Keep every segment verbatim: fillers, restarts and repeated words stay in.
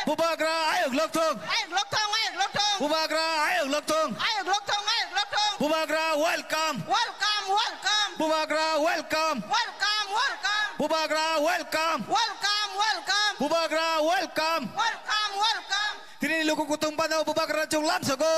Bubagra ayuk lokthong. Ayuk lokthong, ayuk lokthong. Bubagra ayuk lokthong. Ayuk lokthong, ayuk lokthong. Bubagra welcome. Welcome, welcome. Bubagra welcome. Welcome, welcome. Bubagra welcome. Welcome, welcome. Bubagra welcome. Welcome, welcome. Tini luku kutung pano Bubagra chwng lamsogo.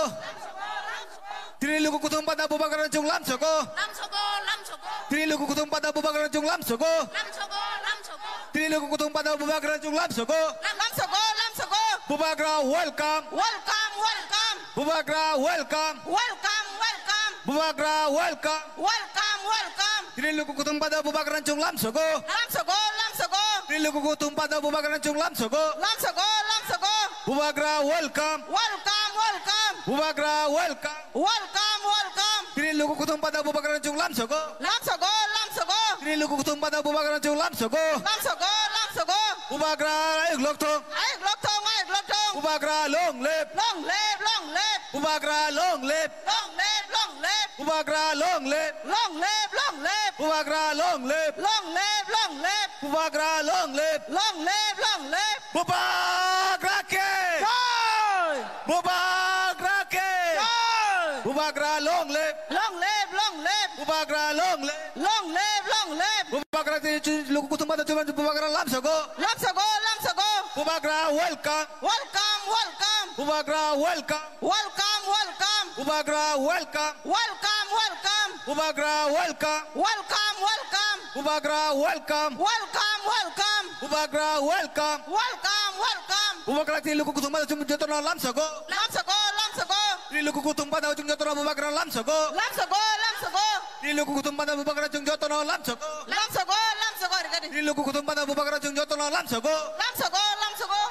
Tini luku kutung pano Bubagra chwng lamsogo. Lamsogo, lamsogo. Tini luku kutung pano Bubagra chwng lamsogo. Lamsogo, lamsogo. Tini luku kutung pano Bubagra chwng lamsogo. Lamsogo, lamsogo. Bubagra welcome. Welcome, welcome. Bubagra welcome. Welcome, welcome. Bubagra welcome. Welcome, welcome. Tini luku kutung pano Bubagra chwng lamsogo. Lamsogo, lamsogo. Tini luku kutung pano Bubagra chwng lamsogo. Lamsogo, lamsogo. Bubagra welcome. Welcome, welcome. Bubagra welcome. Welcome, welcome. Tini luku kutung pano Bubagra chwng lamsogo. Lamsogo, lamsogo. Tini luku kutung pano Bubagra chwng lamsogo. Lamsogo, lamsogo. Bubagra ayuk lokthong. Ayuk lokthong, ayuk lokthong. Bubagra long live. Long live, long live. Bubagra long live. Long live, long live. Bubagra long live. Long live, long live. Bubagra long live. Long live, long live. Bubagra long live. Long live, long live. Bubagra ke. Jai. Bubagra ke. Jai. Bubagra long live. Long live, long live. Bubagra long live. Long live, long live. Bubagra ti chu luku kutung pano chu Bubagra lamsogo. Lamsogo, lamsogo. Bubagra welcome. Welcome, welcome. Bubagra welcome. Welcome, welcome. Bubagra welcome. Welcome, welcome. Bubagra welcome. Welcome, welcome. Bubagra welcome. Welcome, welcome. Bubagra welcome. Welcome, welcome. Bubagra tini luku kutung pano chwng jotono lamsogo. Lamsogo, lamsogo. Tini luku kutung pano chwng jotono Bubagra lamsogo. Lamsogo, lamsogo. Tini luku kutung pano Bubagra chwng jotono lamsogo. Lamsogo, lamsogo, rikadi. Tini luku kutung pano Bubagra chwng jotono lamsogo. Lamsogo, lamsogo.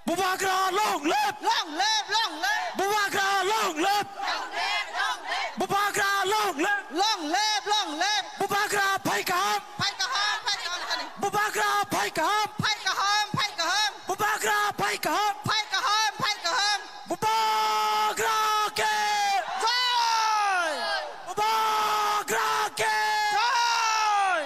Bubagra long live! Long live, long live! Bubagra long live! Long live, long live! Bubagra long live! Long live, long live! Bubagra phai kaham! Phai kaham, phai kaham, kani. Bubagra phai kaham! Phai kaham, phai kaham! Bubagra phai kaham! Phai kaham, phai kaham! Bubagra ke! Jai! Bubagra ke! Jai!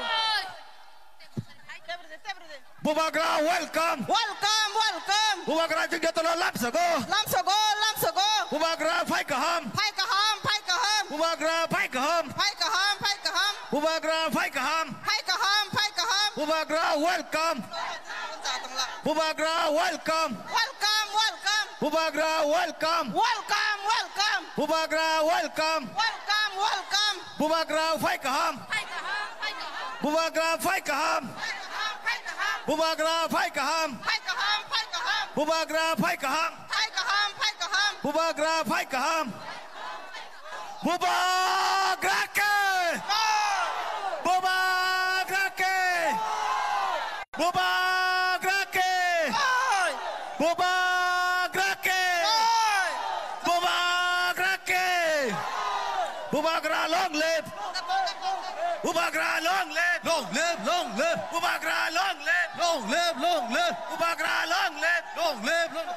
Bubagra welcome. Welcome, welcome. Bubagra chwng jotono lamsogo. Lamsogo, lamsogo. Bubagra phai kaham. Phai kaham, phai kaham. Bubagra phai kaham. Phai kaham, phai kaham. Bubagra phai kaham. Phai kaham, phai kaham. Bubagra welcome. Bubagra welcome. Welcome, welcome. Bubagra welcome. Welcome, welcome. Bubagra welcome. Welcome, welcome. Bubagra phai kaham. Phai kaham, phai kaham. Bubagra phai kaham. Phai kaham, phai kaham. Bubagra phai kaham. Phai kaham, phai kaham. Bubagra phai kaham. Phai kaham, phai kaham. Bubagra phai kaham. Bubagra ke. Jai. Bubagra ke. Bubagra ke! Bubagra ke! Bubagra ke! Bubagra long live! Bubagra long live! Long live, long live! Bubagra long live! Long live, long live! Bubagra long live! Long live, long live!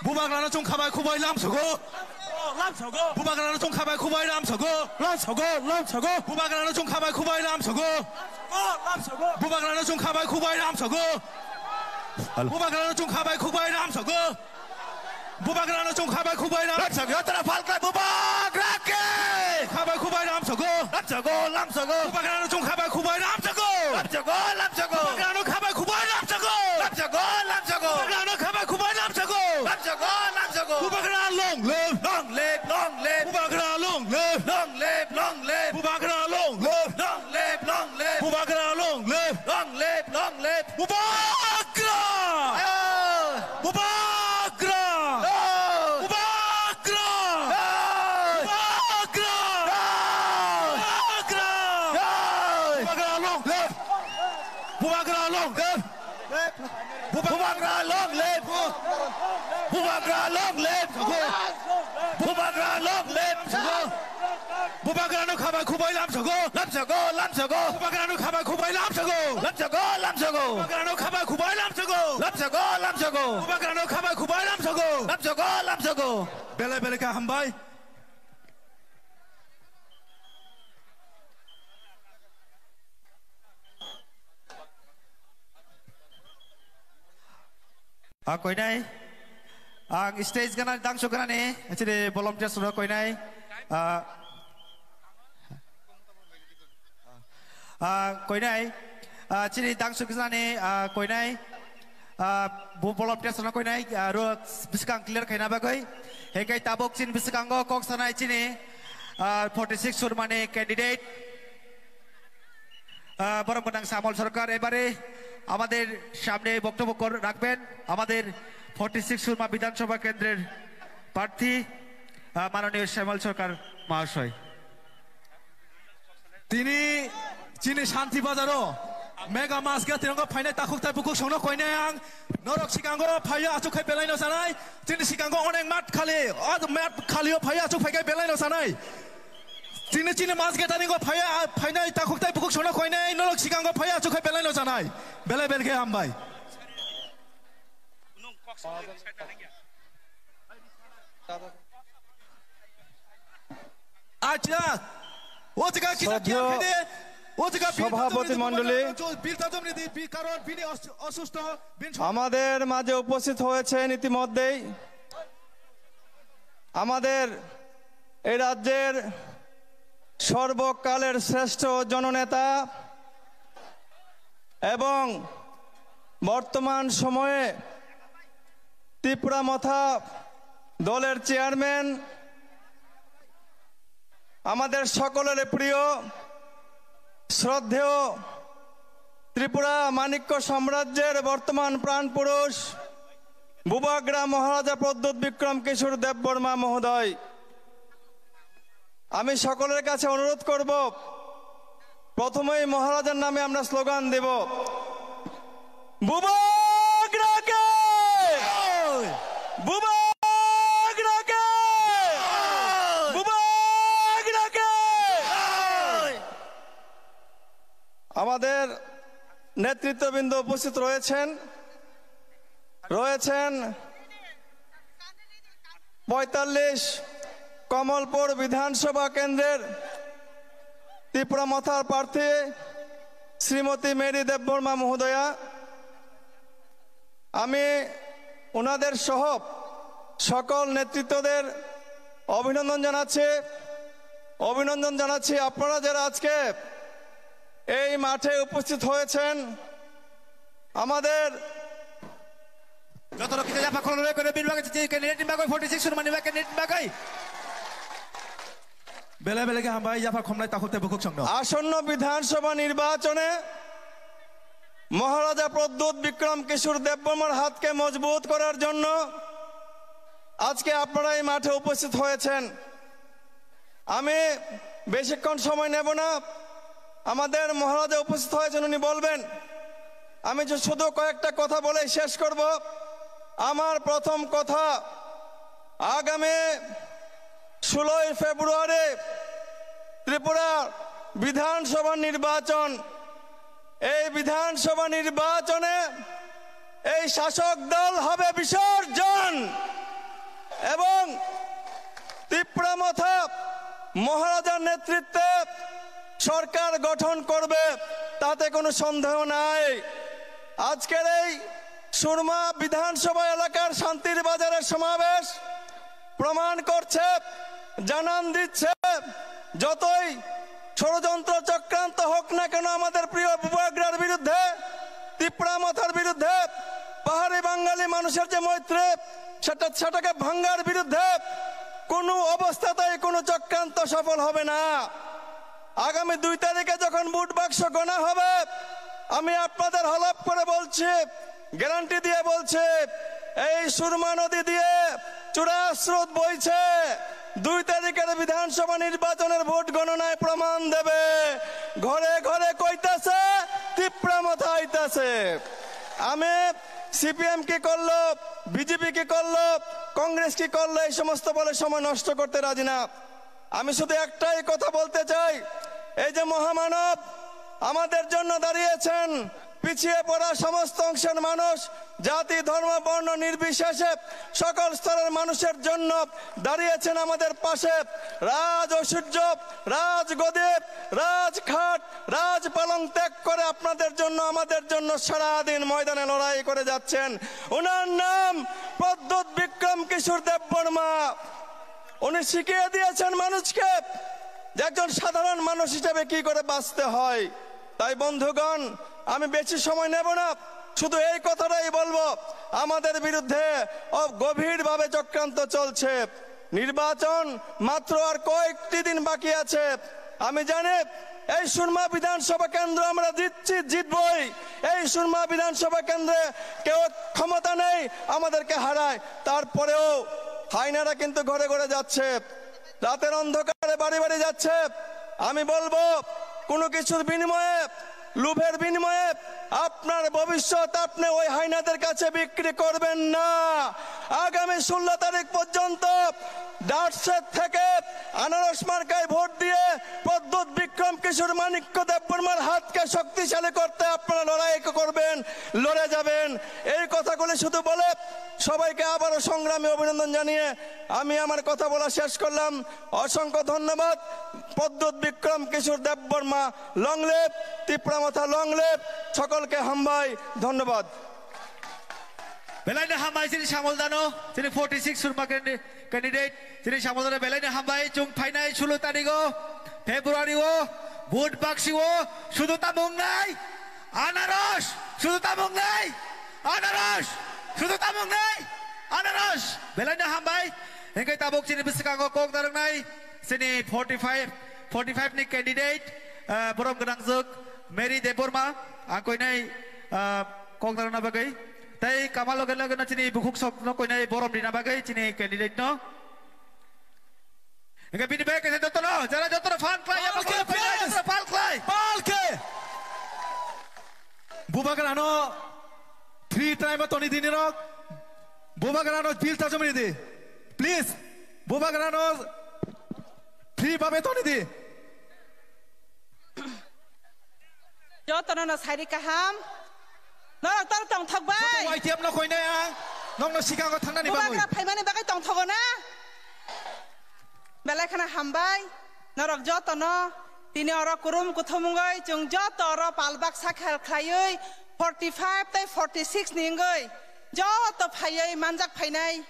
Bubagrano chwng khabai khubai lamsogo. Lamsogo. Bubagrano chwng khabai khubai lamsogo. Lamsogo, lamsogo. Bubagrano chwng khabai khubai lamsogo. Lamsogo, lamsogo. Bubagrano chwng khabai khubai lamsogo. Hello. Bubagrano chwng khabai khubai lamsogo. Bubagrano chwng khabai khubai lamsogo. Lamsogo, jotono phalkhlai Bubagra ke. Khabai khubai lamsogo. Lamsogo, lamsogo. Bubagrano chwng khabai khubai lamsogo. Lamsogo, lamsogo. Bubagrano khabai khubai lamsogo. Lamsogo, lamsogo. Bubagrano khabai khubai lamsogo. Lamsogo, lamsogo. Bubagra long live. Long live, long live. Bubagra long live. Long live, long live. Bubagra long live. Long live, long live. Bubagra long live. Long live, long live. Bubagra! Jai! Bubagra! Jai! Bubagra! Jai! Bubagra! Jai! Bubagra! Jai! Bubagra long live! Bubagra long live! Bubagra long live! Bubagra long live! Bubagra long live! Bubagrano khabai khubai lamsogo. Lamsogo, lamsogo. Bubagrano khabai khubai lamsogo. Lamsogo, lamsogo. Bubagrano khabai khubai lamsogo. Lamsogo, lamsogo. Bubagrano khabai khubai lamsogo. Lamsogo, lamsogo. Belai belai kha hambai. Ah, koinai. Ang stage gana dangso gana ni, actually volunteers rok koinai. Ah, ah, koinai. Ah, chini dangso gana ni, ah, koinai. Ah, bu volunteers rok koinai, ah, ro bwskang clear khaina bagwi. Hekai tabuk chini bwskango kok sanai chini, ah, forty six Surmani candidate. আহ, বরং বনাং শ্যামল সরকার এবারে আমাদের সামনে বক্তব্য কর-, রাখবেন আমাদের forty six Surma বিধানসভা কেন্দ্রের প্রার্থী, আহ, মাননীয় শ্যামল সরকার মহাশয়। Tini chini Shanti Bazaro mega mass gathering o phainai takhuk tai bukhuk songno koinai ang norok sikango phaiya achuk khai belai no sanai. Chini sikango onek mat khali, o mat khali o phaiya achuk phai khai belai no sanai. Chini chini mas geta ningo phaya, phainai takhuk tai bukhuk sono khoinai, nolok sikango phaya, achuk khai belai no janai. Belai belai khe hambai. Acha, o jaga kita শ্রদ্ধেয় khe de, o jaga সভাপতি মণ্ডলী, bil tajom ni di, bi karon bini অসুস্থ, bin আমাদের মাঝে উপস্থিত হয়েছেন ইতিমধ্যেই আমাদের এই রাজ্যের সর্বকালের শ্রেষ্ঠ জননেতা এবং বর্তমান সময়ে ত্রিপুরা মথা দলের চেয়ারম্যান, আমাদের সকলের প্রিয় শ্রদ্ধেয় ত্রিপুরা মাণিক্য সাম্রাজ্যের বর্তমান প্রাণপুরুষ বুবাগ্রা মহারাজা প্রদ্যুৎ বিক্রম কিশোর দেববর্মা মহোদয়, আমি সকলের কাছে অনুরোধ করব, প্রথমেই মহারাজার নামে আমরা স্লোগান দেব, বুবাগ্রাকে! বুবাগ্রাকে! বুবাগ্রাকে! আমাদের নেতৃত্ববৃন্দ উপস্থিত রয়েছেন, রয়েছেন পঁয়তাল্লিশ কমলপুর বিধানসভা কেন্দ্রের ত্রিপুরা মথার প্রার্থী শ্রীমতী মেরি দেববর্মা মহোদয়া। আমি ওনাদের সহ সকল নেতৃত্বদের অভিনন্দন জানাচ্ছি, অভিনন্দন জানাচ্ছি। আপনারা যারা আজকে এই মাঠে উপস্থিত হয়েছেন, আমাদের Joto rok kita japa khulumlai kore bini bagwi, candidate ni bagwi, forty six Surmani bagwi, candidate ni bagwi. Belai belai khe hambai, yapha khumlai takhuk tei bukhuk songno. আসন্ন বিধানসভা নির্বাচনে মহারাজা প্রদ্যুৎ বিক্রম কিশোর দেববর্মার হাতকে মজবুত করার জন্য আজকে আপনারা এই মাঠে উপস্থিত হয়েছেন। আমি বেশিক্ষণ সময় নেব না, আমাদের মহারাজা উপস্থিত হয়েছেন, উনি বলবেন। আমি যে শুধু কয়েকটা কথা বলে শেষ করব। আমার প্রথম কথা, আগামী ষোলোই ফেব্রুয়ারি ত্রিপুরা বিধানসভা নির্বাচন। এই বিধানসভা নির্বাচনে এই শাসক দল হবে বিসর্জন এবং তিপ্রা মথা মহারাজার নেতৃত্বে সরকার গঠন করবে, তাতে কোনো সন্দেহ নাই। আজকের এই সুরমা বিধানসভা এলাকার শান্তির বাজারের সমাবেশ প্রমাণ করছে, জানান দিচ্ছে, যতই ষড়যন্ত্র চক্রান্ত হোক না কেন আমাদের প্রিয় বুবাগ্রার বিরুদ্ধে, তিপ্রা মথার বিরুদ্ধে, পাহাড়ি বাঙালি মানুষের যে মৈত্রী, সেটা, সেটাকে ভাঙ্গার বিরুদ্ধে কোনো অবস্থাতেই কোনো চক্রান্ত সফল হবে না। আগামী দুই তারিখে যখন ভোট বাক্স গণা হবে, আমি আপনাদের হলফ করে বলছি, গ্যারান্টি দিয়ে বলছি, এই সুরমা নদী দিয়ে চূড়া স্রোত বইছে। দুই তারিখের বিধানসভা নির্বাচনের ভোট গণনায় প্রমাণ দেবে। ঘরে ঘরে কইতাছে, তিপ্রা মথা আইতাছে। আমি সিপিএম কি করলো, বিজেপি কি করলো, কংগ্রেস কি করলো, এই সমস্ত বলে সময় নষ্ট করতে রাজি না। আমি শুধু একটাই কথা বলতে চাই, এই যে মহামানব আমাদের জন্য দাঁড়িয়েছেন, পিছিয়ে পড়া সমস্ত অংশের মানুষ, জাতি, ধর্ম, বর্ণ নির্বিশেষে সকল স্তরের মানুষের জন্য দাঁড়িয়েছেন আমাদের পাশে। রাজ ঐশ্বর্য, রাজগদি, রাজঘাট, রাজপালং ত্যাগ করে আপনাদের জন্য, আমাদের জন্য সারাদিন ময়দানে লড়াই করে যাচ্ছেন। ওনার নাম প্রদ্যুৎ বিক্রম কিশোর দেববর্মা। উনি শিখিয়ে দিয়েছেন মানুষকে যে একজন সাধারণ মানুষ হিসেবে কি করে বাঁচতে হয়। তাই বন্ধুগণ, আমি বেশি সময় নেব না, শুধু এই কথাটাই বলবো, আমাদের বিরুদ্ধে অ-, গভীরভাবে চক্রান্ত চলছে। নির্বাচন মাত্র আর কয়েকটি দিন বাকি আছে। আমি জানি এই সুরমা বিধানসভা কেন্দ্র আমরা জিতছি, জিতবই। এই সুরমা বিধানসভা কেন্দ্রে কেউ ক্ষমতা নেই আমাদেরকে হারায়, তারপরেও হায়নারা কিন্তু ঘরে ঘরে যাচ্ছে, রাতের অন্ধকারে বাড়ি বাড়ি যাচ্ছে। আমি বলবো, কোনো কিছুর বিনিময়ে, লোভের বিনিময়ে আপনার ভবিষ্যৎ আপনি ওই হায়নাদের কাছে বিক্রি করবেন না। আগামী ষোলো তারিখ পর্যন্ত ডার্সের থেকে আনারস মার্কায় ভোট দিয়ে প্রদ্যুৎ বিক্রম কিশোর মাণিক্য দেববর্মার হাতকে শক্তিশালী করতে আপনারা লড়াই করবেন, লড়ে যাবেন। এই কথাগুলি শুধু বলে সবাইকে আবারও সংগ্রামী অভিনন্দন জানিয়ে আমি আমার কথা বলা শেষ করলাম। অসংখ্য ধন্যবাদ। প্রদ্যুৎ বিক্রম কিশোর দেববর্মা, long live, তিপ্রা মথা, long live। সকলকে হামবাই, ধন্যবাদ। Belai no hambai chini Samol Dano, chini forty six surma candi-, candidate, chini Samol Dano belai no hambai, chwng phainai sullo tarigo February o, vote baksi o, sudu tamung nai, anaros, sudu tamung nai, anaros, sudu tamung nai, anaros, belai no hambai. Hingke tabuk chini bwskango kok narwknai, chini forty five, forty five ni candidate, ah, borom gwnangjwk Mary Debbarma, ang koinai, ah, kok narwkna bagwi. Tei kama loge loge no chini bukhuk sok no koinai borom rina bagwi chini candidate no. Hingke bini bagwi kaisa jotono, jara jotono phan khlai, Palke, jotono phan khlai, please. Jotono phan khlai. Palke. Bubagrano free time o toni dini rok. Bubagrano bill ta jomri di. Please. Bubagrano free babe toni di. Jotono no sari kaham. Norok tor tongthok bai. Joto Y T F no koinai ang. Nokno sikango thangnani bagwi. Bubagra phaimani bagwi tongthogo na? Belai kheno hambai. Norok jotono tini oro kurum kuthum wngwi chwng joto oro pal baksa khel khlaiwi forty five tei forty six ni wngwi joto phaiwi manjak phainai.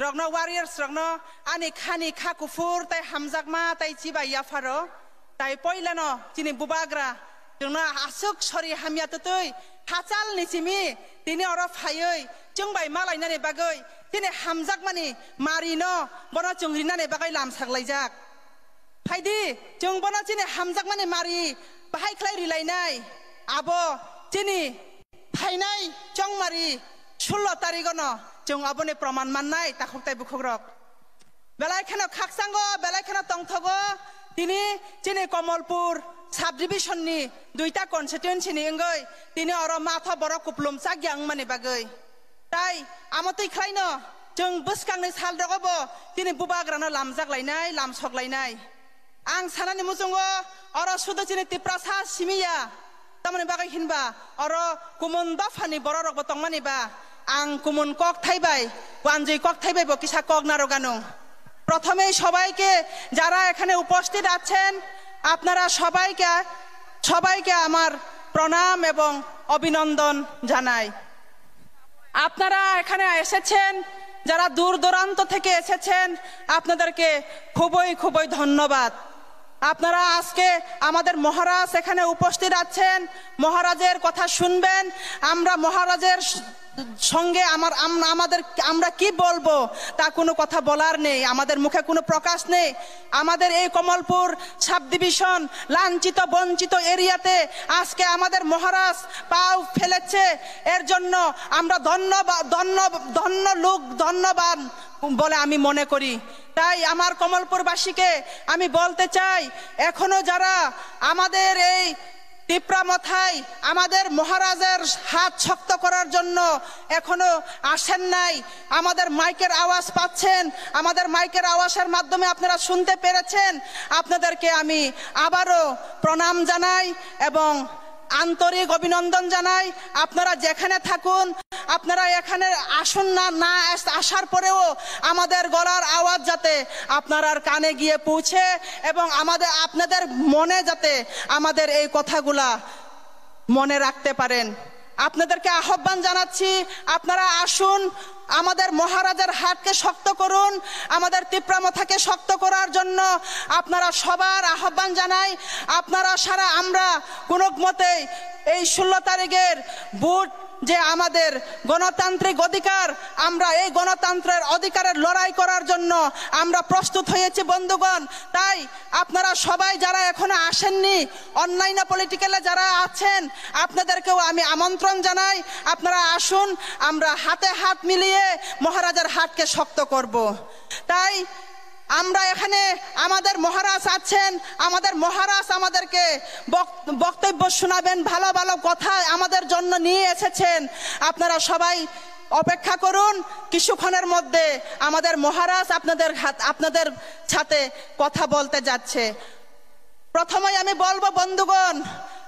Rokno, warriors rokno ani khani kha kuphur tei hamjakma tei chibai yapharo. Tai poilano chini bubagra chwngno aswk sori hamya twtwi hachalni simi tini oro phaiwi chwng bai malainani bagwi chini hamjakmani marino bono chwng rinani bagwi lamsak laijak. Phaidi, chwng bono chini hamjakmani mari bahai khlai rilainai. Abo chini phainai chongmari sullo tarigono chwng aboni proman mannai, takhuk tei bukhukrok. Belai kheno khakchango, belai kheno tongthogo, tini chini Komolpur subdivision ni duita constituency ni wngwi tini oro matha borok kuplum chakya wngmani bagwi. Tai amo twi khlaino chwng bwskangni sal rogo bo chini bubagrano lamjak lainai, lamsok lainai. Ang sanani muchungo oro sudu chini Tiprasa simi ya. Tamoni bagwi hinba oro kumun dophani bororokbo tongmani ba ang kumun kokthai bai, wanjwi kokthai bai bo kisa kok narwgano. প্রথমেই সবাইকে, যারা এখানে উপস্থিত আছেন, আপনারা সবাইকে, সবাইকে আমার প্রণাম এবং অভিনন্দন জানাই। আপনারা এখানে এসেছেন, যারা দূর দূরান্ত থেকে এসেছেন, আপনাদেরকে খুবই, খুবই ধন্যবাদ। আপনারা আজকে আমাদের মহারাজ এখানে উপস্থিত আছেন, মহারাজের কথা শুনবেন। আমরা মহারাজের স-, সঙ্গে আমার, আম-, আমাদের, আমরা কি বলবো, তা কোনো কথা বলার নেই, আমাদের মুখে কোনো প্রকাশ নেই। আমাদের এই কমলপুর সাব ডিভিশন লাঞ্ছিত বঞ্চিত এরিয়াতে আজকে আমাদের মহারাজ পাও ফেলেছে, এর জন্য আমরা ধন্যবাদ, ধন্য, ধন্য লোক, ধন্যবান বলে আমি মনে করি। তাই আমার কমলপুরবাসীকে আমি বলতে চাই, এখনো যারা আমাদের এই তিপ্রা মথায় আমাদের মহারাজের হাত শক্ত করার জন্য এখনো আসেন নাই, আমাদের মাইকের আওয়াজ পাচ্ছেন, আমাদের মাইকের আওয়াজের মাধ্যমে আপনারা শুনতে পেরেছেন, আপনাদেরকে আমি আবারও প্রণাম জানাই এবং আন্তরিক অভিনন্দন জানাই। আপনারা যেখানে থাকুন, আপনারা এখানে আসুন না, না আস-, আসার পরেও আমাদের গলার আওয়াজ যাতে আপনারার কানে গিয়ে পৌঁছে এবং আমাদের, আপনাদের মনে যাতে আমাদের এই কথাগুলা মনে রাখতে পারেন। আপনাদেরকে আহ্বান জানাচ্ছি, আপনারা আসুন, আমাদের মহারাজার হাটকে শক্ত করুন, আমাদের তিপ্রা মথাকে শক্ত করার জন্য আপনারা সবার আহ্বান জানাই। আপনারা সারা, আমরা কোনো মতেই এই ষোলো তারিখের ভোট যে আমাদের গণতান্ত্রিক অধিকার, আমরা এই গণতন্ত্রের অধিকারের লড়াই করার জন্য আমরা প্রস্তুত হয়েছি বন্ধুগণ। তাই আপনারা সবাই যারা এখনো আসেননি, অনলাইনে পলিটিক্যালে যারা আছেন, আপনাদেরকেও আমি আমন্ত্রণ জানাই, আপনারা আসুন, আমরা হাতে হাত মিলিয়ে মহারাজার হাটকে শক্ত করব। তাই আমরা এখানে, আমাদের মহারাজ আছেন, আমাদের মহারাজ আমাদেরকে বক-, বক্তব্য শোনাবেন, ভালো ভালো কথা আমাদের জন্য নিয়ে এসেছেন। আপনারা সবাই অপেক্ষা করুন, কিছুক্ষণের মধ্যে আমাদের মহারাজ আপনাদের হাত, আপনাদের সাথে কথা বলতে যাচ্ছে। প্রথমেই আমি বলবো বন্ধুগণ,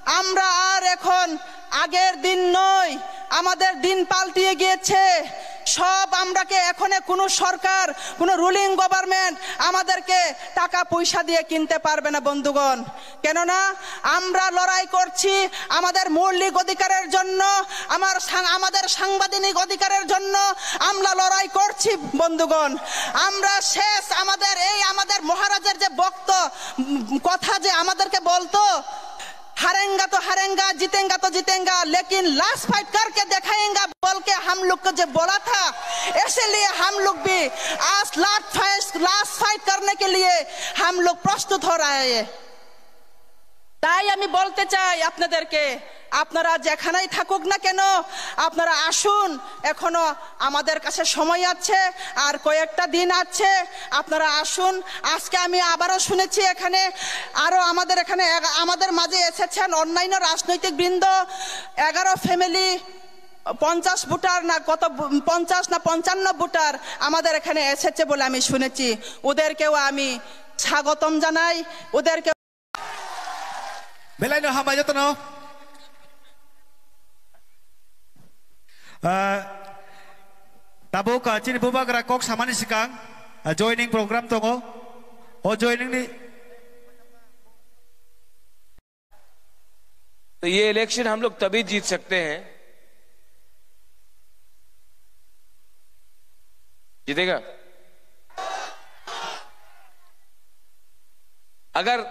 আমরা আর এখন আগের দিন নই, আমাদের দিন পাল্টিয়ে গিয়েছে। সব আমরাকে এখনে কোনো সরকার, কোনো রুলিং গভর্নমেন্ট আমাদেরকে টাকা পয়সা দিয়ে কিনতে পারবে না বন্ধুগণ। কেননা আমরা লড়াই করছি আমাদের মৌলিক অধিকারের জন্য, আমার সাং-, আমাদের সাংবিধানিক অধিকারের জন্য আমরা লড়াই করছি বন্ধুগণ। আমরা শেষ, আমাদের এই, আমাদের মহারাজার যে বক্ত, উম, কথা যে আমাদেরকে বলতো, "হারেঙ্গা তো হারেঙ্গা, জিতেঙ্গা তো জিতেঙ্গা, লেকিন লাস্ট ফাইট করকে দেখায়েঙ্গা" বলকে হাম লোগ কো যে বলা থা, এসে লিয়ে হাম লোগ ভি আজ লাস্ট ফাইট, লাস্ট ফাইট করনে কে লিয়ে হাম লোগ প্রস্তুত হো রাহে হ্যায়। তাই আমি বলতে চাই আপনাদেরকে, আপনারা যেখানেই থাকুক না কেন, আপনারা আসুন, এখনো আমাদের কাছে সময় আছে, আর কয়েকটা দিন আছে, আপনারা আসুন। আজকে আমি আবারও শুনেছি এখানে আরো আমাদের এখানে এগা-, আমাদের মাঝে এসেছেন অন্যান্য রাজনৈতিক বৃন্দ, এগারো ফ্যামিলি, পঞ্চাশ ভোটার না কত ভো-, পঞ্চাশ না পঞ্চান্ন ভোটার আমাদের এখানে এসেছে বলে আমি শুনেছি। ওদেরকেও আমি স্বাগতম জানাই, ওদেরকে Belai no hambai jotono. Ah, tabuk, ah, chini bubagra kok samani sikang, ah, joining program tongo. O joining ni. तो ये इलेक्शन हम लोग तभी जीत सकते हैं, जीतेगा। अगर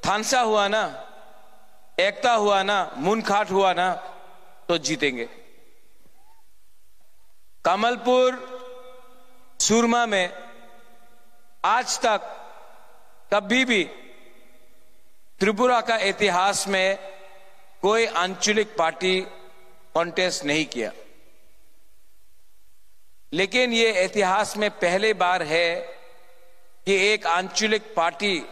थानसा हुआ ना, एकता हुआ ना, मुनखाट हुआ ना, तो जीतेंगे। कमलपुर सुरमा में आज तक कभी भी त्रिपुरा का इतिहास में कोई आंचलिक पार्टी कॉन्टेस्ट नहीं किया, लेकिन ये इतिहास में पहली बार है कि एक आंचलिक पार्टी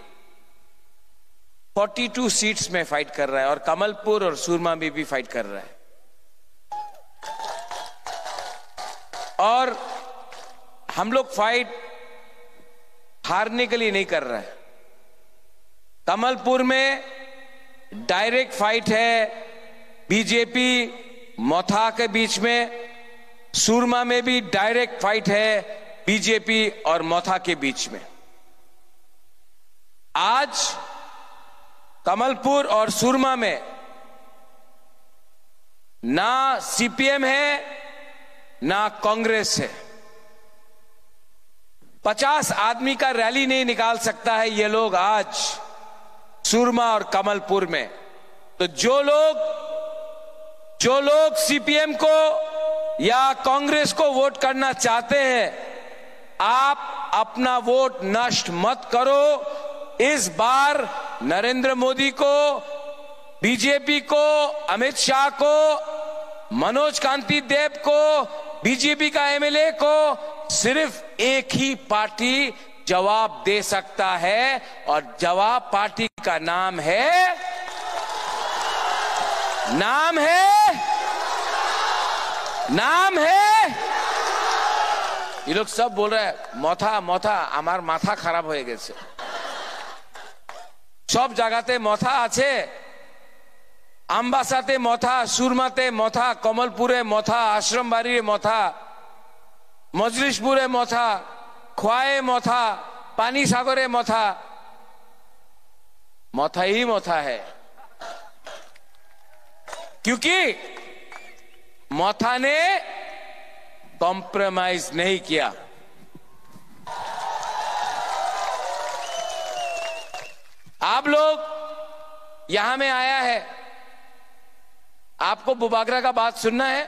बयालीस सीट्स में फाइट कर रहा है और कमलपुर और सुरमा में भी फाइट कर रहा है। और हम लोग फाइट हारने के लिए नहीं कर रहे हैं। कमलपुर में डायरेक्ट फाइट है बीजेपी मोथा के बीच में, सुरमा में भी डायरेक्ट फाइट है बीजेपी और मोथा के बीच में। आज कमलपुर और सुरमा में ना सीपीएम है, ना कांग्रेस है। पचास आदमी का रैली नहीं निकाल सकता है ये लोग आज सुरमा और कमलपुर में। तो जो लोग, जो लोग सीपीएम को या कांग्रेस को वोट करना चाहते हैं, आप अपना वोट नष्ट मत करो। इस बार नरेंद्र मोदी को, बीजेपी को, अमित शाह को, मनोज कांति देव को, बीजेपी का एमएलए को सिर्फ एक ही पार्टी जवाब दे सकता है और जवाब पार्टी का नाम है, नाम है, नाम है। ये लोग सब बोल रहे हैं, "मोथा, मोथा, हमार माथा खराब हो गए।" सब जगह ते मोथा आछे। আম্বাসাতে মথা, সুরমাতে মথা, কমলপুরে মথা, আশ্রমবাড়িরে মথা, মজলিশপুরে মথা, খোয়ায়ে মথা, পানিসাগরে মথা। মথা হি মথা হে। क्योंकि মথা নে कॉम्प्रोमाइज नहीं किया। आप लोग यहां में आया है, आपको बुबागरा का बात सुनना है?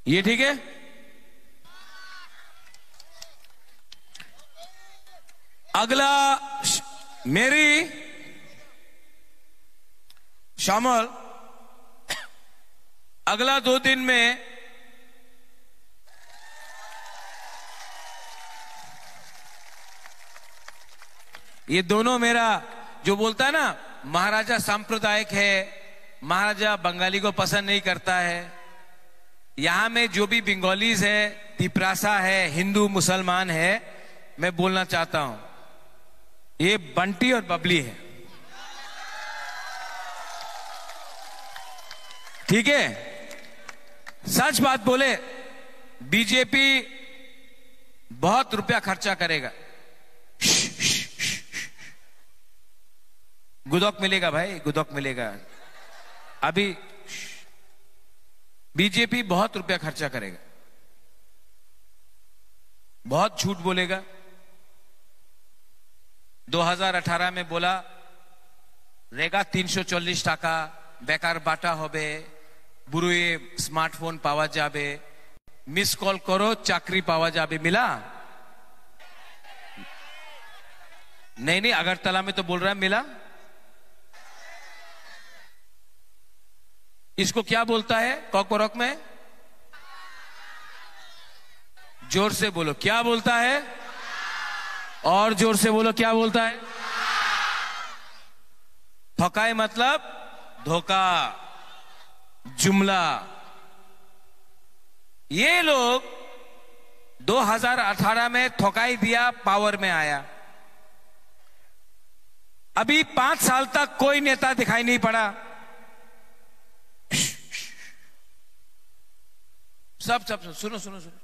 ये ठीक है। अगला श-, मेरी शामल, अगला दो दिन में ये दोनों मेरा जो बोलता है ना, महाराजा सांप्रदायिक है, महाराजा बंगाली को पसंद नहीं करता है। यहाँ में जो भी बंगालीज है, तिपरासा है, हिंदू मुसलमान है, मैं बोलना चाहता हूँ, ये बंटी और बबली है। ठीक है, सच बात बोले, बीजेपी बहुत रुपया खर्चा करेगा। गुदक मिलेगा भाई, गुदक मिलेगा। अभी बीजेपी बहुत रुपया खर्चा करेगा, बहुत झूठ बोलेगा। दो हज़ार अठारह में बोला, रेगा तीन सौ चालीस टाका, बेकार बाटा होबे, बुरुए स्मार्टफोन पावा जाबे, मिस कॉल करो, चाकरी पावा जाबे। मिला? नहीं, नहीं, अगरतला में तो बोल रहा है, मिला। इसको क्या बोलता है कॉकबरक में? जोर से बोलो, क्या बोलता है? और जोर से बोलो, क्या बोलता है? ठकाई मतलब धोखा, जुमला। ये लोग दो हज़ार अठारह में ठकाई दिया, पावर में आया। अभी पांच साल तक कोई नेता दिखाई नहीं पड़ा। सब, सब, सब, सुनो, सुनो, सुनो।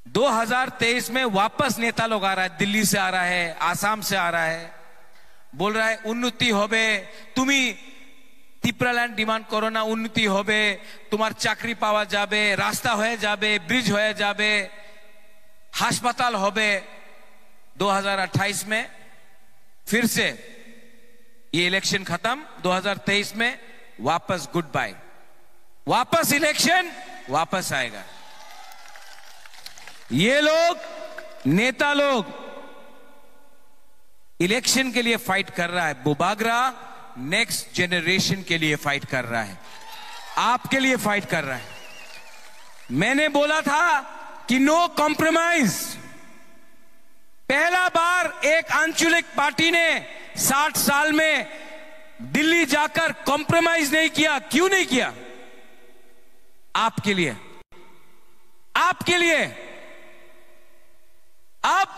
दो हज़ार तेईस में वापस नेता लोग आ रहा है, दिल्ली से आ रहा है, आसाम से आ रहा है, बोल रहा है, "उन्नति होबे, तुमी तिप्रालैंड डिमांड करो ना, उन्नति होबे, तुम्हार चाकरी पावा जाबे, रास्ता होए जाबे, ब्रिज होए जाबे, हास्पताल होबे।" दो हज़ार अट्ठाईस में फिर से ये इलेक्शन खत्म, दो हज़ार तेईस में वापस गुड बाय, वापस इलेक्शन, वापस आएगा। ये लोग, नेता लोग इलेक्शन के लिए फाइट कर रहा है, बुबागरा नेक्स्ट जनरेशन के लिए फाइट कर रहा है, आपके लिए फाइट कर रहा है। मैंने बोला था कि नो कॉम्प्रोमाइज। पहला बार एक आंचलिक पार्टी ने साठ साल में दिल्ली जाकर कॉम्प्रोमाइज नहीं किया। क्यों नहीं किया? आपके लिए, आपके लिए। अब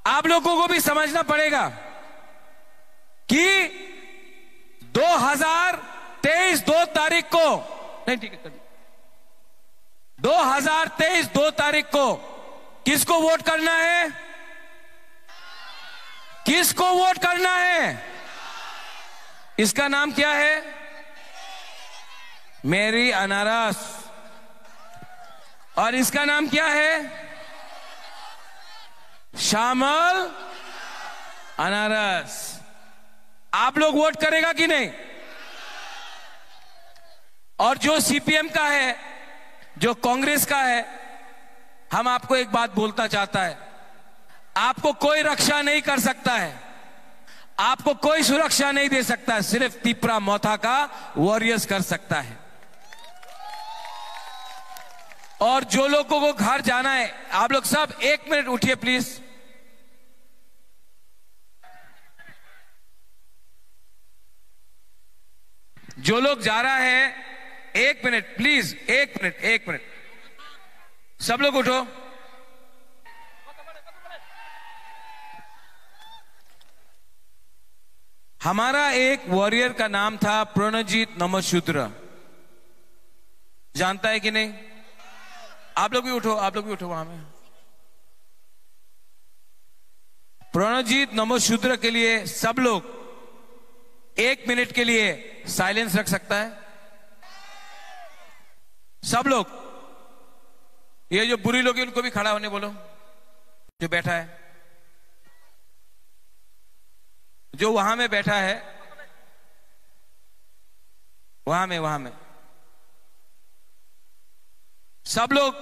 आप लोगों को भी समझना पड़ेगा कि दो हज़ार तेईस दो तारीख को, नहीं, ठीक है, कर दो। दो हज़ार तेईस दो तारीख को किसको वोट करना है? किसको वोट करना है? इसका नाम क्या है? मेरी अनारस। और इसका नाम क्या है? शामल अनारस। आप लोग वोट करेगा कि नहीं? और जो सीपीएम का है, जो कांग्रेस का है, हम आपको एक बात बोलना चाहता है, आपको कोई रक्षा नहीं कर सकता है, आपको कोई सुरक्षा नहीं दे सकता है, सिर्फ तिपरा मोथा का वॉरियर्स कर सकता है। और जो लोगों को घर जाना है, आप लोग सब एक मिनट उठिए प्लीज। जो लोग जा रहा है, एक मिनट प्लीज, एक मिनट, एक मिनट, सब लोग उठो। हमारा एक वॉरियर का नाम था प्रणजीत नमोशूद्र, जानता है कि नहीं? आप लोग भी उठो, आप लोग भी उठो वहां में। प्रणजीत नमोशूद्र के लिए सब लोग एक मिनट के लिए साइलेंस रख सकता है? सब लोग, ये जो बुरी लोग हैं, उनको भी खड़ा होने बोलो, जो बैठा है, जो वहां में बैठा है, वहां में, वहां में। सब लोग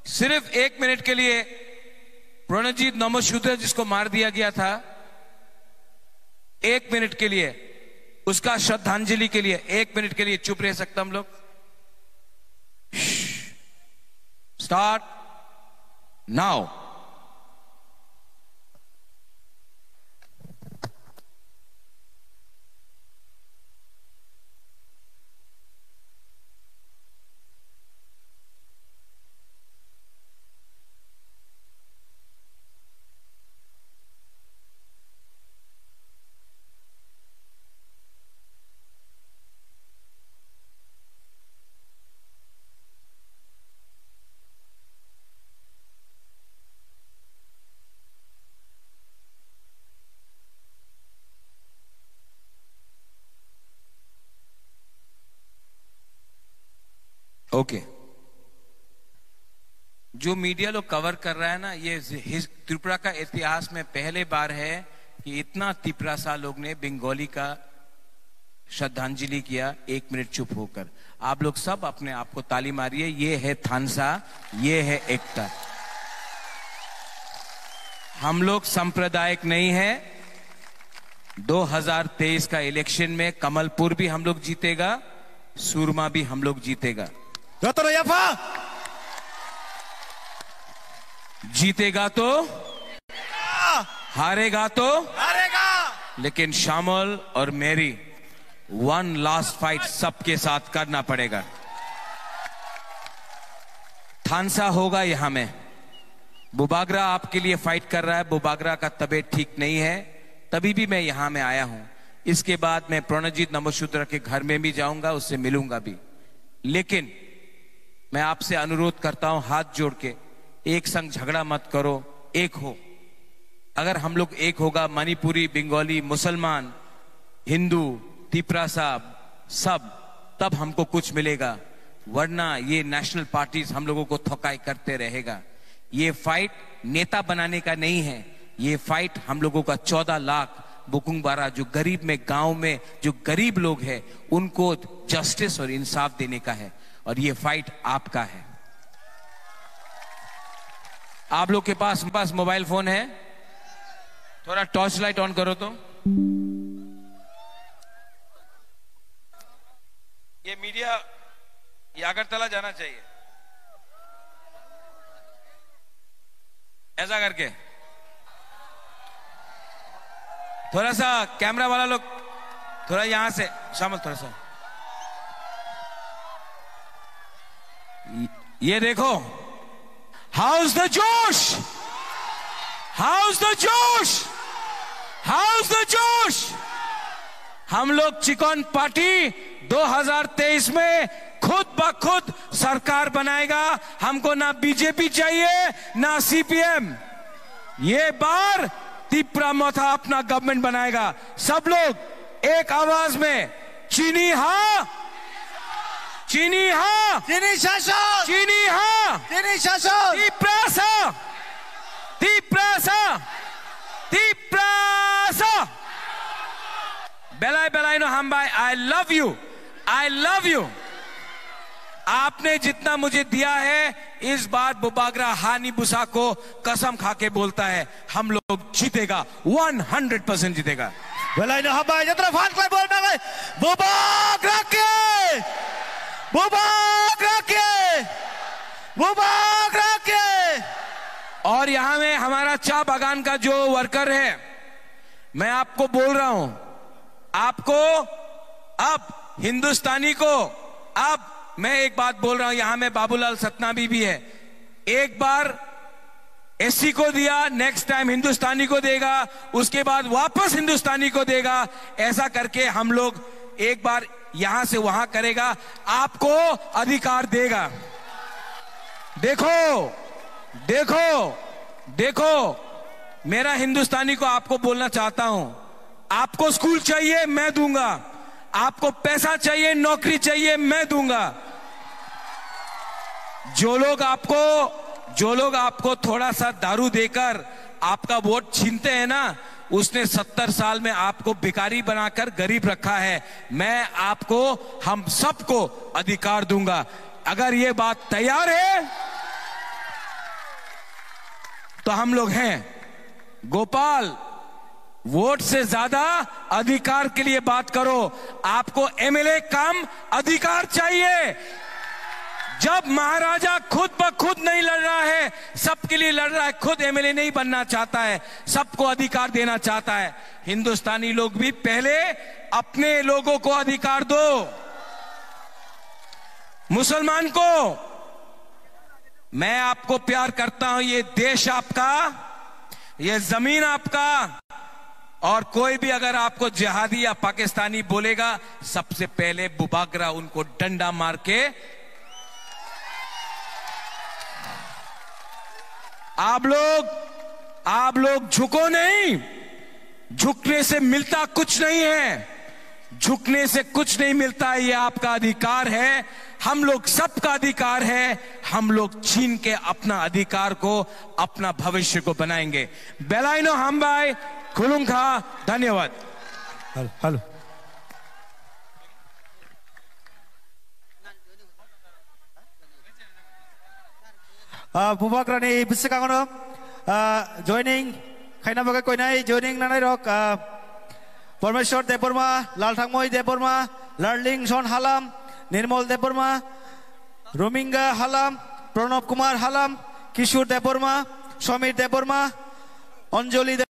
सिर्फ एक मिनट के लिए प्रणजीत नमोशूद्र जिसको मार दिया गया था, एक मिनट के लिए उसका श्रद्धांजलि के लिए एक मिनट के लिए चुप रह सकते हम लोग? Start now. ओके। जो मीडिया लोग कवर कर रहा है ना, ये हिस-, त्रिपुरा का इतिहास में पहले बार है कि इतना तिपरासा लोग ने बंगाली का श्रद्धांजलि किया, एक मिनट चुप होकर। आप लोग सब अपने आप को ताली मारिए। ये है थानसा, ये है एकता। हम लोग सांप्रदायिक नहीं है। दो हज़ार तेईस का इलेक्शन में कमलपुर भी हम लोग जीतेगा, सूरमा भी हम लोग जीतेगा। Jotono yapha. जीतेगा तो, हारेगा तो, हारेगा. लेकिन श्यामल और मेरी वन लास्ट फाइट सबके साथ करना पड़ेगा। थानसा होगा यहाँ में। बुबागरा आपके लिए फाइट कर रहा है, बुबागरा का तबीयत ठीक नहीं है, तभी भी मैं यहाँ में आया हूँ। इसके बाद मैं प्रणजीत नमोशूद्र के घर में भी जाऊंगा, उससे मिलूंगा भी। लेकिन मैं आपसे अनुरोध करता हूं, हाथ जोड़ के, एक संग झगड़ा मत करो, एक हो। अगर हम लोग एक होगा, मणिपुरी, बंगाली, मुसलमान, हिंदू, तिपरासा, सब, तब हमको कुछ मिलेगा, वरना ये नेशनल पार्टीज हम लोगों को थकाई करते रहेगा। ये फाइट नेता बनाने का नहीं है, ये फाइट हम लोगों का चौदह लाख बुकुंगबारा, जो गरीब में, गांव में जो गरीब लोग हैं, उनको जस्टिस और इंसाफ देने का है। और ये फाइट आपका है। आप लोग के पास, पास मोबाइल फोन है, थोड़ा टॉर्च लाइट ऑन करो तो। ये मीडिया, ये अगरतला जाना चाहिए, ऐसा करके। थोड़ा सा कैमरा वाला लोग, थोड़ा यहाँ से, शामिल थोड़ा सा। ये देखो, हाउस द जोश, हाउस द जोश, हाउस द जोश। हम लोग चिकन पार्टी दो हज़ार तेईस में खुद ब खुद सरकार बनाएगा। हमको ना बीजेपी चाहिए, ना सीपीएम। ये बार तिपरा मोथा अपना गवर्नमेंट बनाएगा। सब लोग एक आवाज में, चिनी हा, चिनी हा, चिनी शासन, चिनी हा, चिनी शासन। तिपरासा, तिपरासा, Tiprasa. Belai belai no hambai, I love you, I love you। आपने जितना मुझे दिया है, इस बार बुबागरा हानी बुसा को कसम खा के बोलता है, हम लोग जीतेगा, वन हंड्रेड परसेंट जीतेगा। Belai no hambai, jatra fan khlai bol nangai, Bubagra ke, Bubagra ke, Bubagra ke। और यहाँ में हमारा चा बागान का जो वर्कर है, मैं आपको बोल रहा हूं, आपको अब हिंदुस्तानी को, अब मैं एक बात बोल रहा हूं, यहां में बाबूलाल सतनामी भी है। एक बार एससी को दिया, नेक्स्ट टाइम हिंदुस्तानी को देगा, उसके बाद वापस हिंदुस्तानी को देगा। ऐसा करके हम लोग एक बार यहां से वहां करेगा, आपको अधिकार देगा। देखो, देखो, देखो, मेरा हिंदुस्तानी को आपको बोलना चाहता हूं, आपको स्कूल चाहिए, मैं दूंगा। आपको पैसा चाहिए, नौकरी चाहिए, मैं दूंगा। जो लोग आपको, जो लोग आपको थोड़ा सा दारू देकर आपका वोट छीनते हैं ना, उसने सत्तर साल में आपको भिखारी बनाकर गरीब रखा है। मैं आपको, हम सबको अधिकार दूंगा। अगर ये बात तैयार है, तो हम लोग हैं। गोपाल, वोट से ज्यादा अधिकार के लिए बात करो। आपको एमएलए कम अधिकार चाहिए। जब महाराजा खुद ब खुद नहीं लड़ रहा है, सबके लिए लड़ रहा है, खुद एमएलए नहीं बनना चाहता है, सबको अधिकार देना चाहता है, हिंदुस्तानी लोग भी पहले अपने लोगों को अधिकार दो। मुसलमान को, मैं आपको प्यार करता हूं, ये देश आपका, ये जमीन आपका, और कोई भी अगर आपको जिहादी या पाकिस्तानी बोलेगा, सबसे पहले बुबागरा उनको डंडा मार के, आप लोग, आप लोग झुको नहीं, झुकने से मिलता कुछ नहीं है, झुकने से कुछ नहीं मिलता है। ये आपका अधिकार है, हम लोग सबका अधिकार है। हम लोग छीन के अपना अधिकार को, अपना भविष्य को बनाएंगे। Belaino hambai, khulumkha, dhanyawad. Hello, hello. Ah, Bubagrani bwskango, ah, joining khaina bagwi koinai joining nanai rok, ah, Parmeshwar Debbarma, Lalthangmoi Debbarma, Larlingson Halam, Nirmol Debbarma, Rominga Halam, Pranab Kumar Halam, Kishore Debbarma, Samir Debbarma, Anjali